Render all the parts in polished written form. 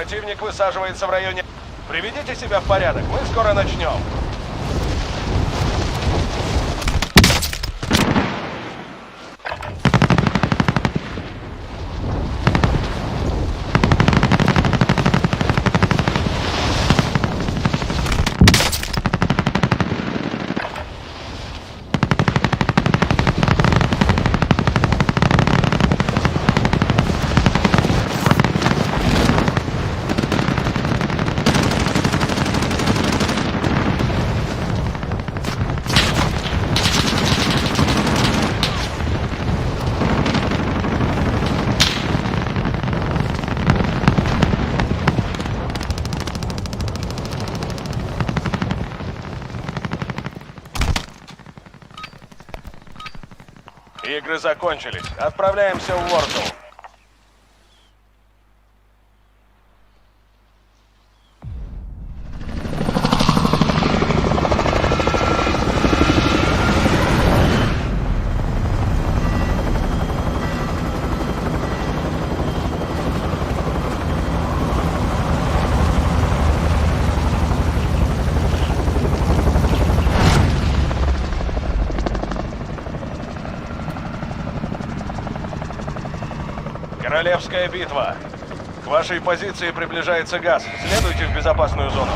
Противник высаживается в районе. Приведите себя в порядок, мы скоро начнем. Игры закончились. Отправляемся в Warzone. Королевская битва. К вашей позиции приближается газ. Следуйте в безопасную зону.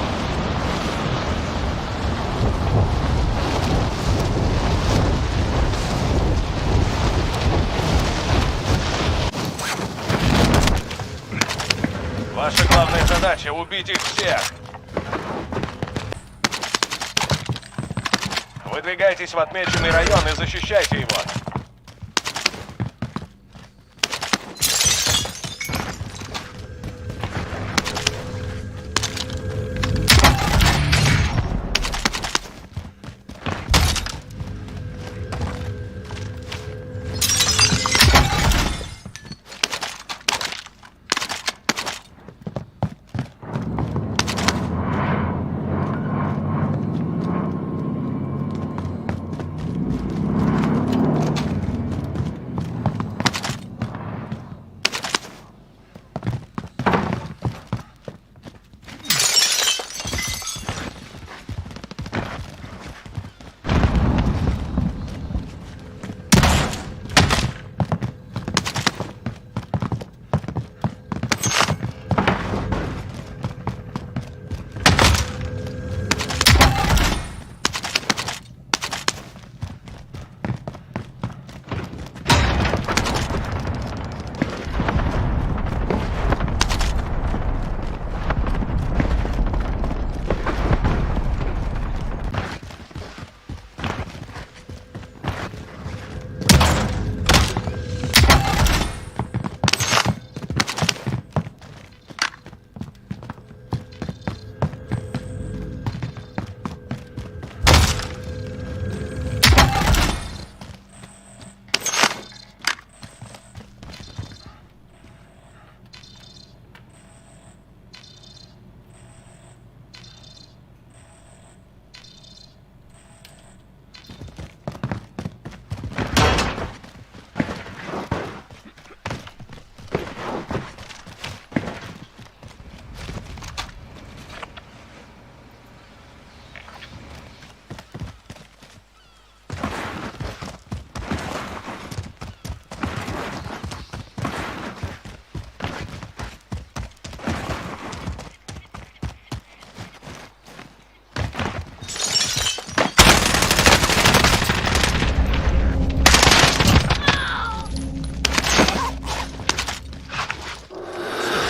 Ваша главная задача – убить их всех. Выдвигайтесь в отмеченный район и защищайте его.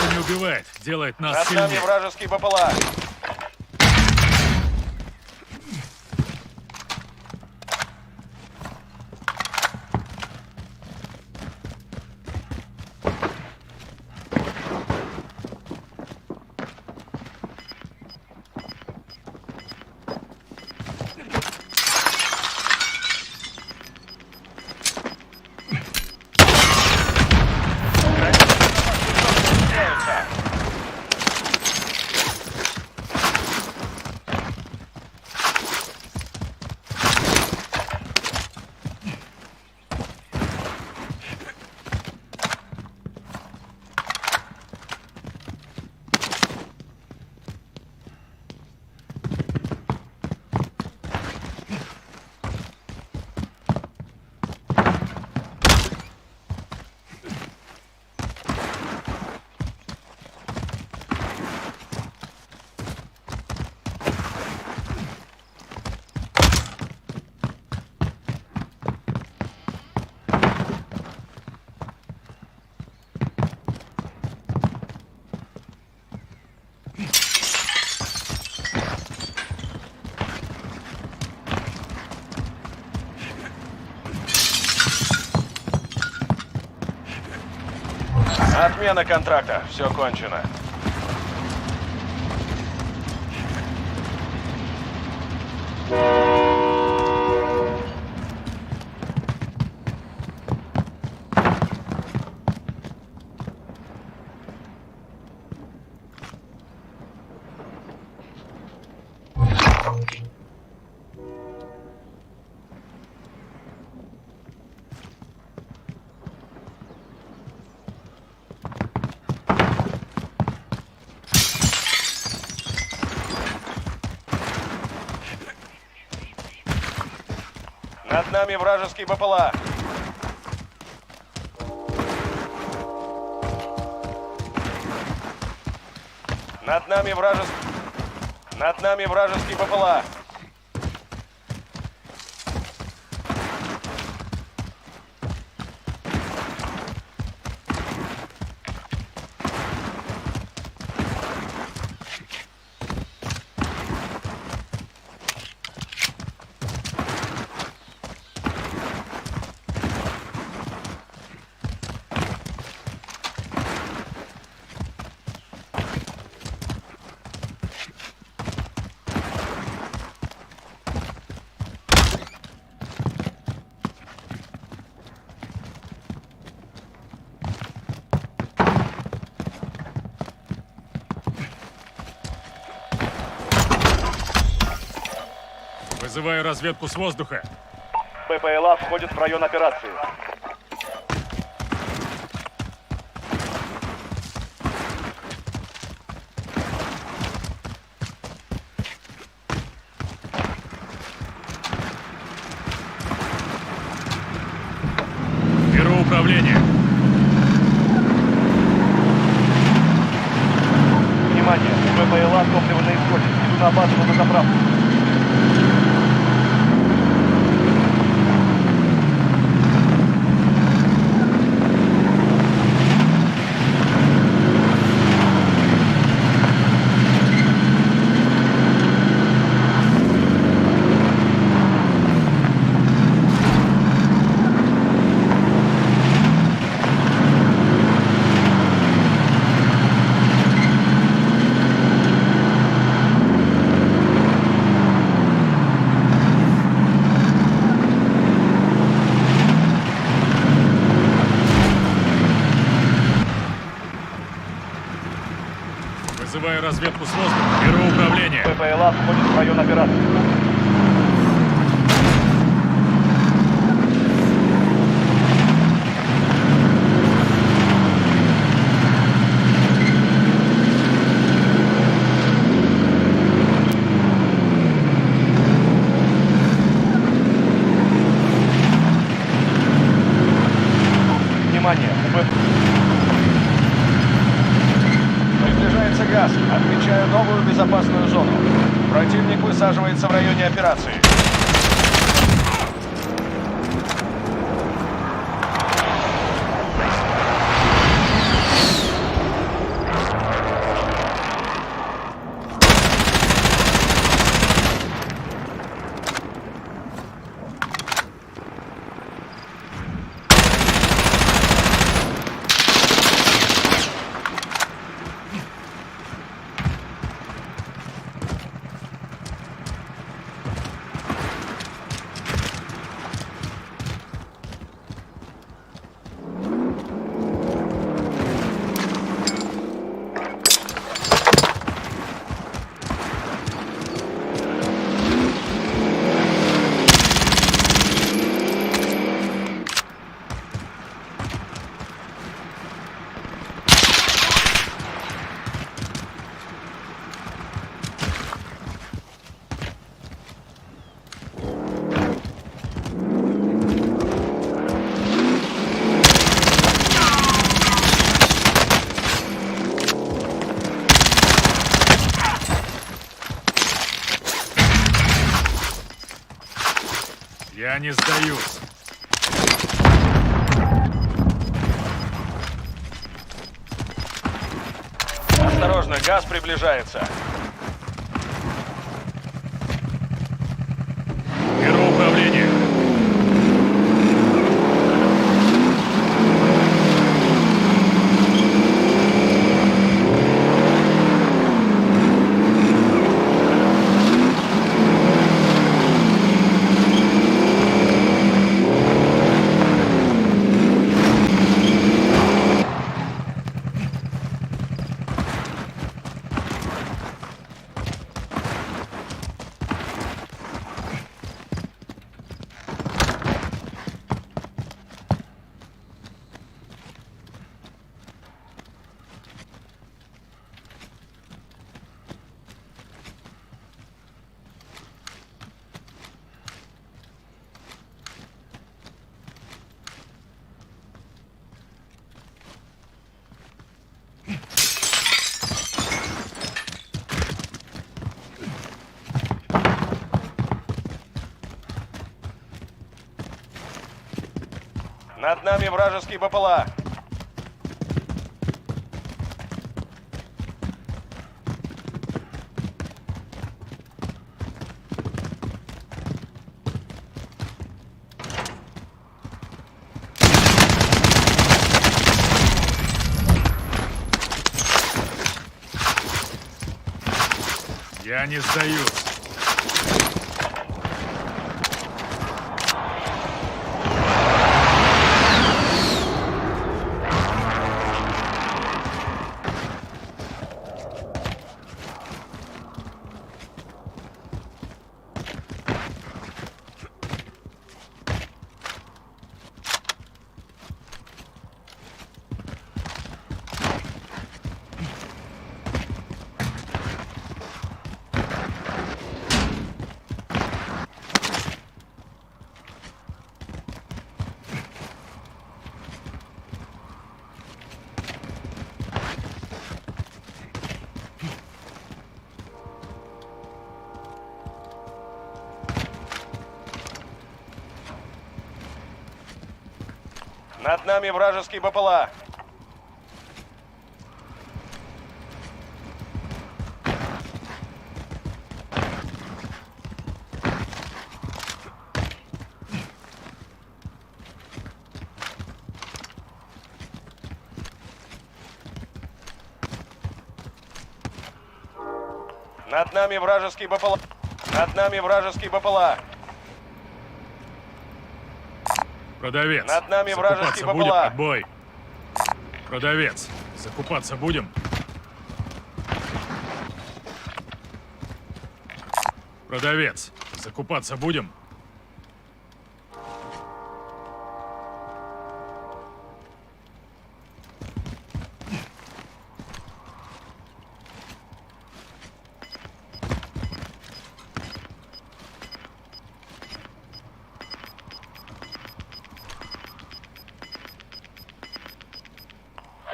Кто не убивает, делает нас Над нами сильнее. вражеский БПЛА. Границы безопасной зоны расширяются. Отмена контракта. Все кончено. Над нами вражеский БПЛА. Над нами вражеский... Над нами вражеский БПЛА. Вызываю разведку с воздуха. БПЛА входит в район операции. Беру управление. Внимание! БПЛА топливо на исходе. Иду на базу на заправку. Вызываю разведку с воздуха. Беру управление. БПЛА входит в район операции. Внимание! УБ... Приближается газ. Отмечаю новую безопасную зону. Противник высаживается в районе операции. Я не сдаюсь. Осторожно, газ приближается. Беру управление. нами вражеский БПЛА. Я не сдаюсь. Над нами вражеский БПЛА. Над нами вражеский БПЛА. Над нами вражеский БПЛА. Продавец. Над нами вражеский Закупаться будем? БПЛА. Отбой. Продавец. Закупаться будем? Продавец. Закупаться будем?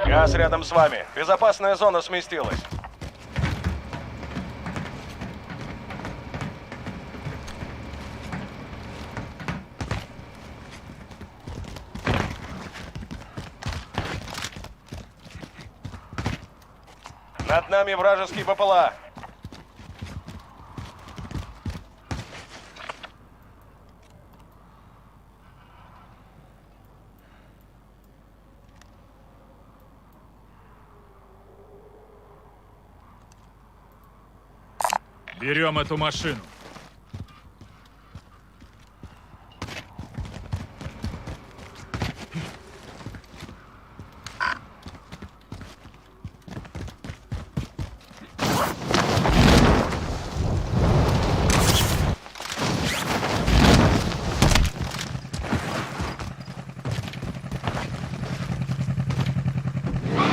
Газ рядом с вами. Безопасная зона сместилась. Над нами вражеский БПЛА. Берем эту машину.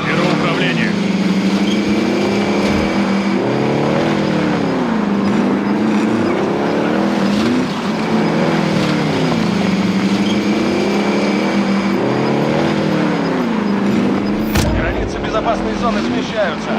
Беру управление. Границы безопасной зоны смещаются.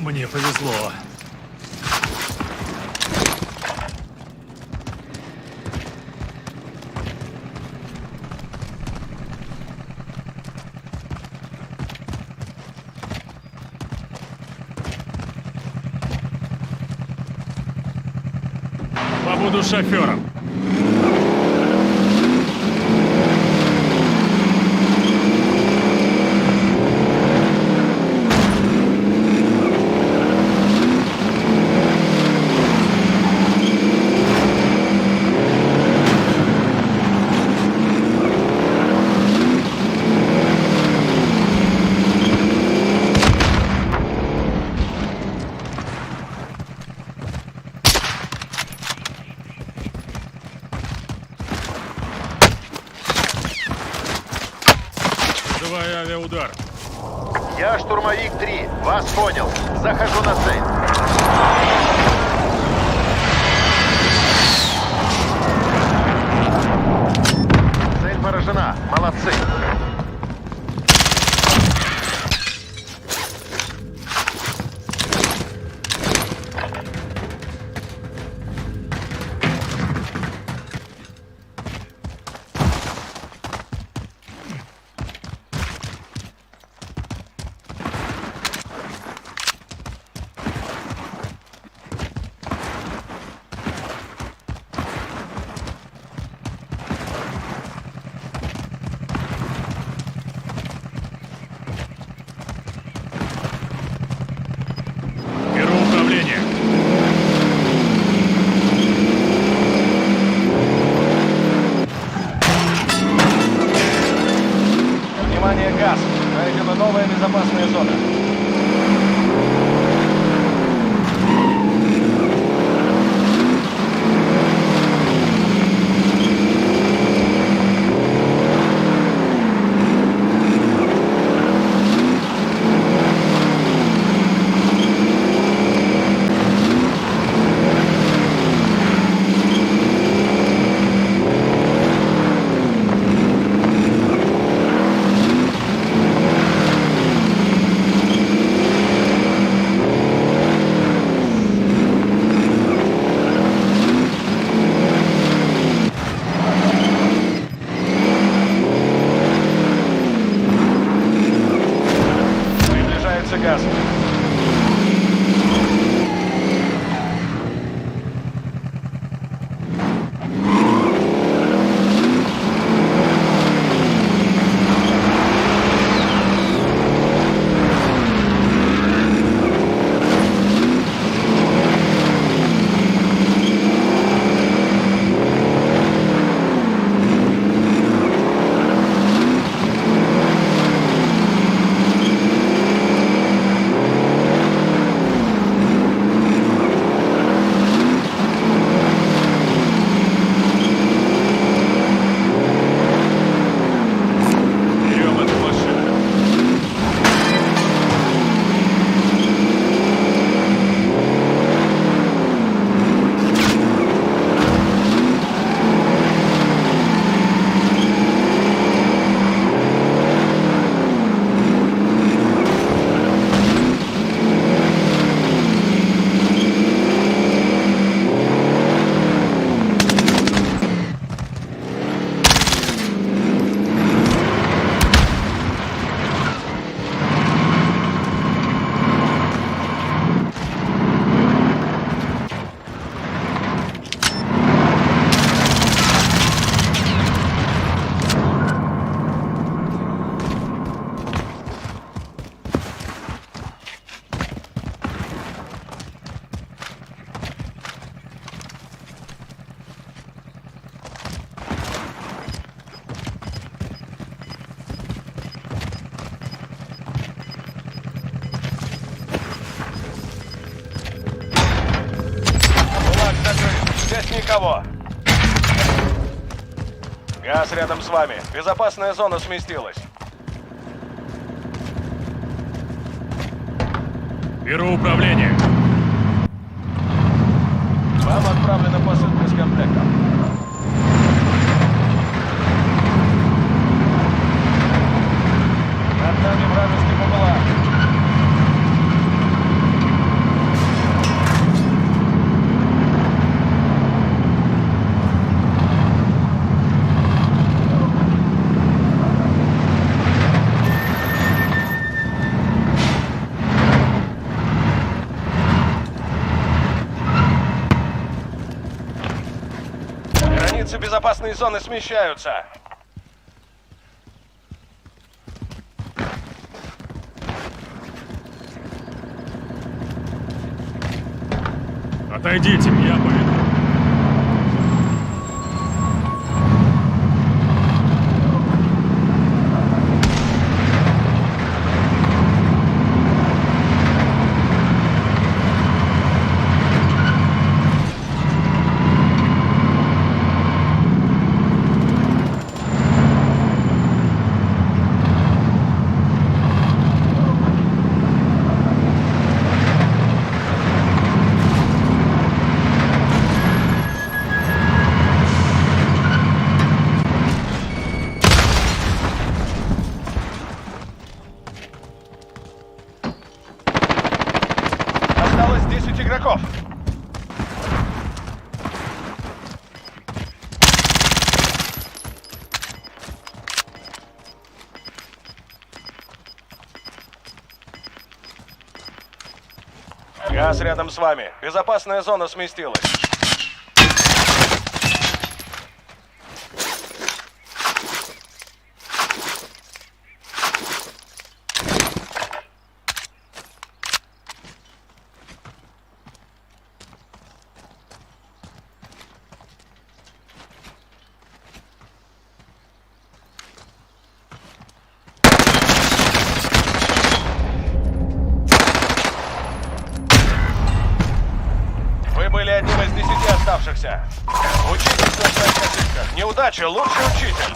Мне повезло. Побуду шофером. удар. Я штурмовик 3. Вас понял. Захожу на цель. Цель поражена. Молодцы. Беру управление. Внимание, газ! Найдена новая безопасная зона. Приближается газ. Берем эту машину. Кулак закрыт. Здесь никого. Газ рядом с вами. Безопасная зона сместилась. Беру управление. Вам отправлена посылка с комплектом. Над нами вражеский БПЛА. Границы безопасной зоны смещаются. Отойдите, я поведу. игроков. Газ рядом с вами. Безопасная зона сместилась. Вы были одним из 10 оставшихся. Учитесь на своих ошибках. Неудача – лучший учитель.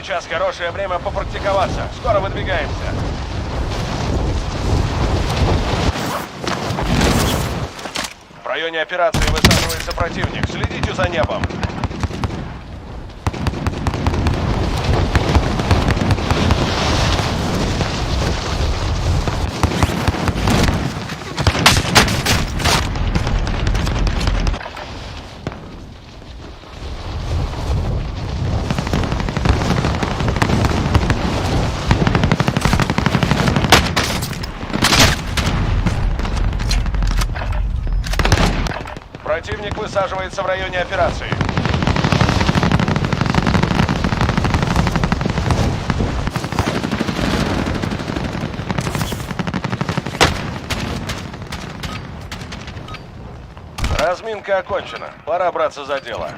Сейчас хорошее время попрактиковаться. Скоро выдвигаемся. В районе операции высаживается противник. Следите за небом. Противник высаживается в районе операции. Разминка окончена. Пора браться за дело.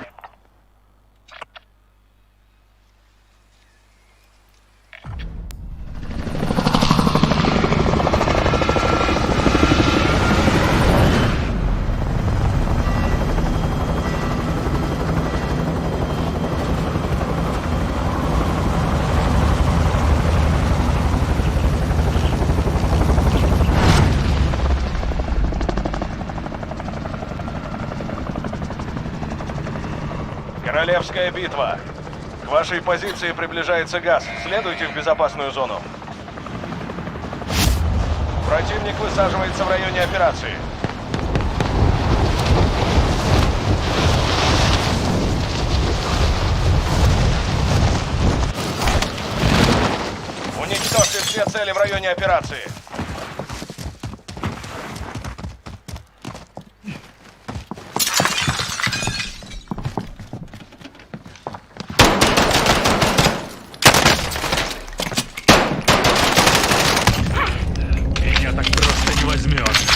Королевская битва. К вашей позиции приближается газ. Следуйте в безопасную зону. Противник высаживается в районе операции. Уничтожьте все цели в районе операции. Меня так просто не возьмешь.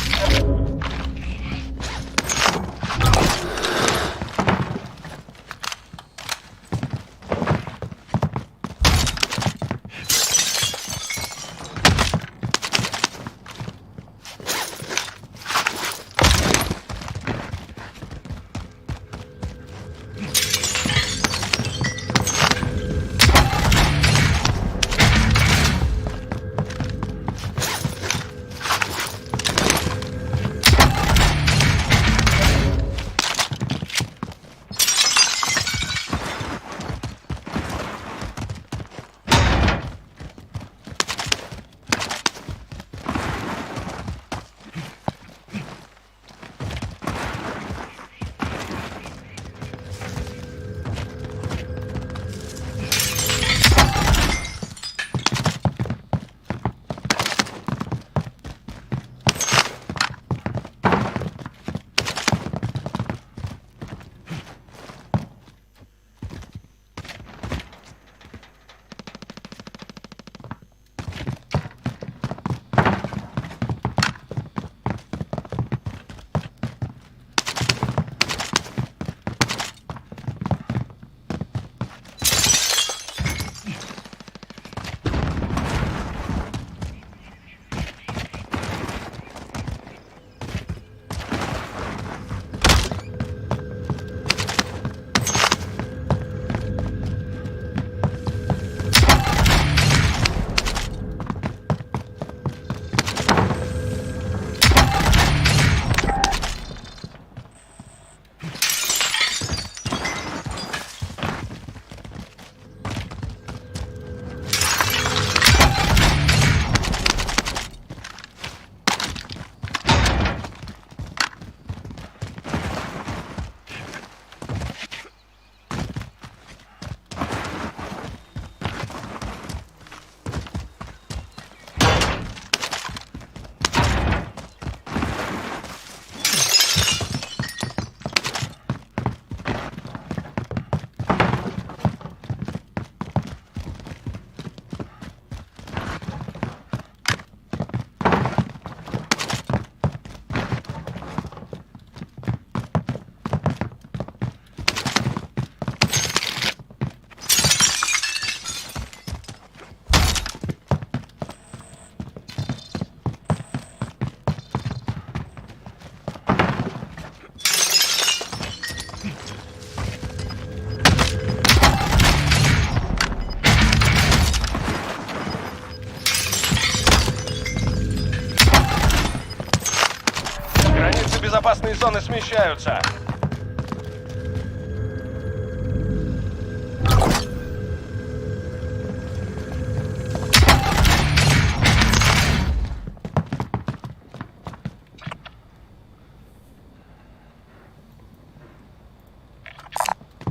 Границы безопасной зоны смещаются.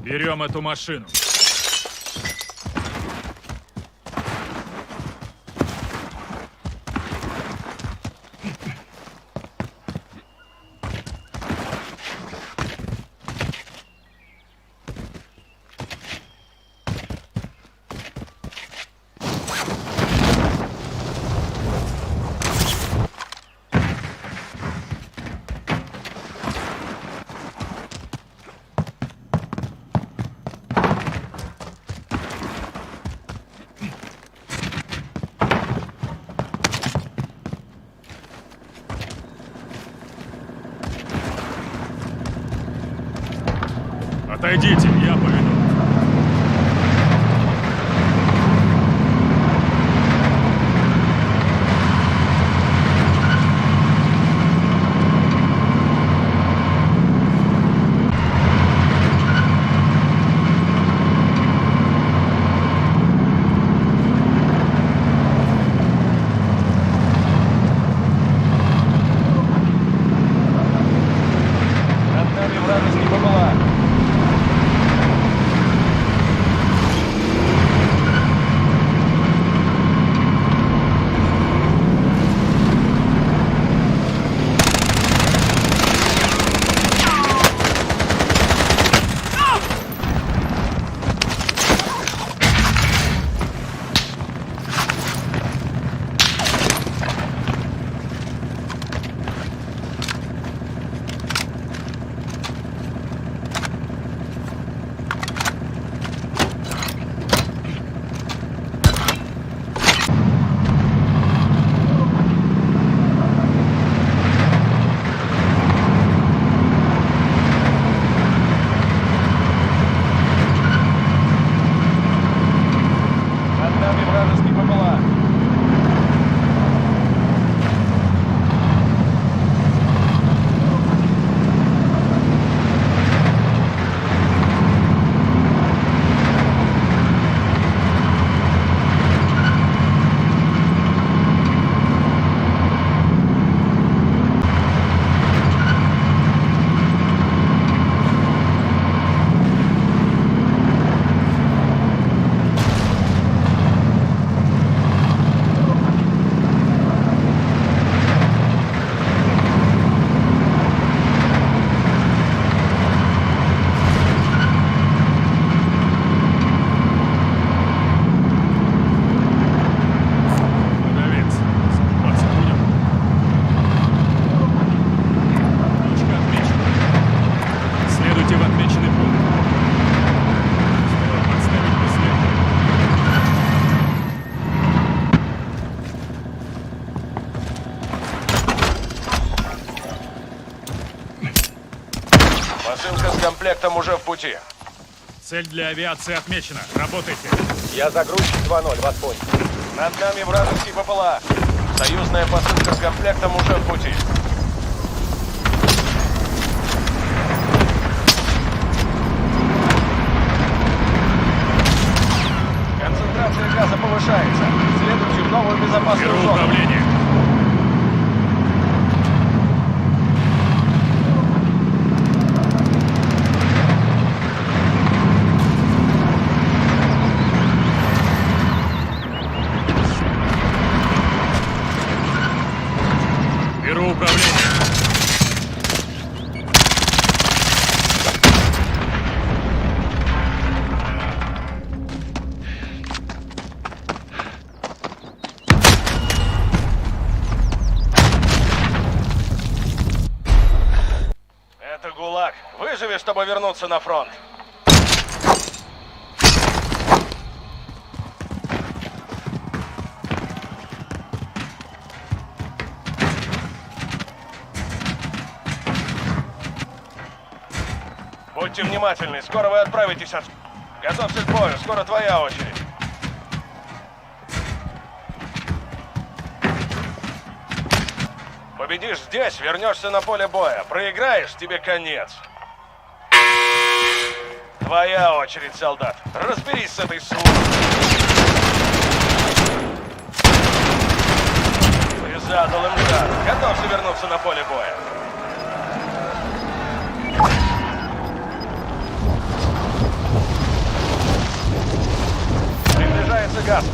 Берем эту машину. Отойдите, я поведу. Над нами вражеский БПЛА. Над нами вражеский БПЛА. Продавец, закупаться будем? Точка отмечена. Следуйте в отмеченный пункт. Успела подставить преследование. Посылка с комплектом уже в пути. Цель для авиации отмечена. Работайте. Я загрузчик 2-0, вас понял. Над нами вражеский БПЛА. Союзная посылка с комплектом уже в пути. Концентрация газа повышается. Следуйте в новую безопасную Беру зону. управление. Беру управление. Это ГУЛАГ. Выживи, чтобы вернуться на фронт. Будьте внимательны, скоро вы отправитесь от... Готовься к бою, скоро твоя очередь. Победишь здесь, вернешься на поле боя. Проиграешь, тебе конец. Твоя очередь, солдат. Разберись с этой сволочью. Ты задал им жару. Готовься вернуться на поле боя. Приближается газ.